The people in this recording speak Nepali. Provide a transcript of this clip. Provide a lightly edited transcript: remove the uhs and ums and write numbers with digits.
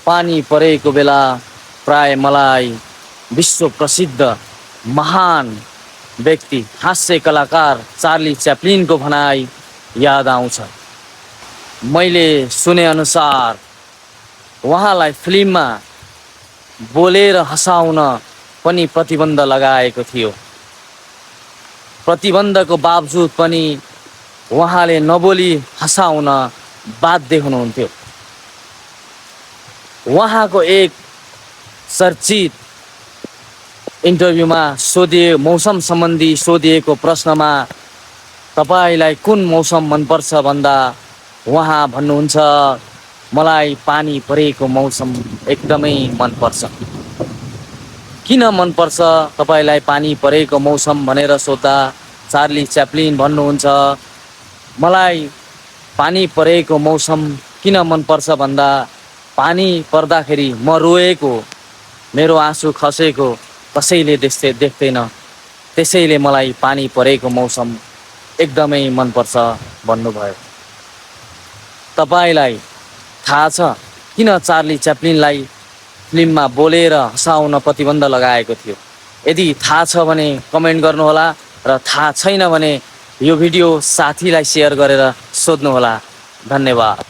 पानी परेको बेला प्राय मलाई विश्व प्रसिद्ध महान व्यक्ति हास्य कलाकार चार्ली च्याप्लिनको भनाइ याद आउँछ। मैले सुने अनुसार उहाँलाई फिल्ममा बोलेर हँसाउन पनि प्रतिबन्ध लगाएको थियो। प्रतिबन्धको बावजुद पनि उहाँले नबोली हँसाउन बाध्य हुनुहुन्थ्यो। उहाँको एक चर्चित इन्टरभ्यूमा मौसम सम्बन्धी सोधिएको प्रश्नमा तपाईलाई कुन मौसम मनपर्छ भन्दा उहाँ भन्नुहुन्छ मलाई पानी परेको मौसम एकदमै मनपर्छ। किन मनपर्छ तपाईलाई पानी परेको मौसम भनेर सोध्दा चार्ली च्याप्लिन भन्नुहुन्छ मलाई पानी परेको मौसम किन मनपर्छ भन्दा पानी पर्दाखेरि म रोएको, मेरो आँसु खसेको कसैले देख्दैन, त्यसैले मलाई पानी परेको मौसम एकदमै मनपर्छ भन्नुभयो। तपाईलाई थाहा छ किन चार्ली च्याप्लिनलाई फिल्ममा बोलेर हँसाउन प्रतिबन्ध लगाएको थियो? यदि थाहा छ भने कमेन्ट गर्नुहोला र थाहा छैन भने यो भिडियो साथीलाई सेयर गरेर सोध्नुहोला। धन्यवाद।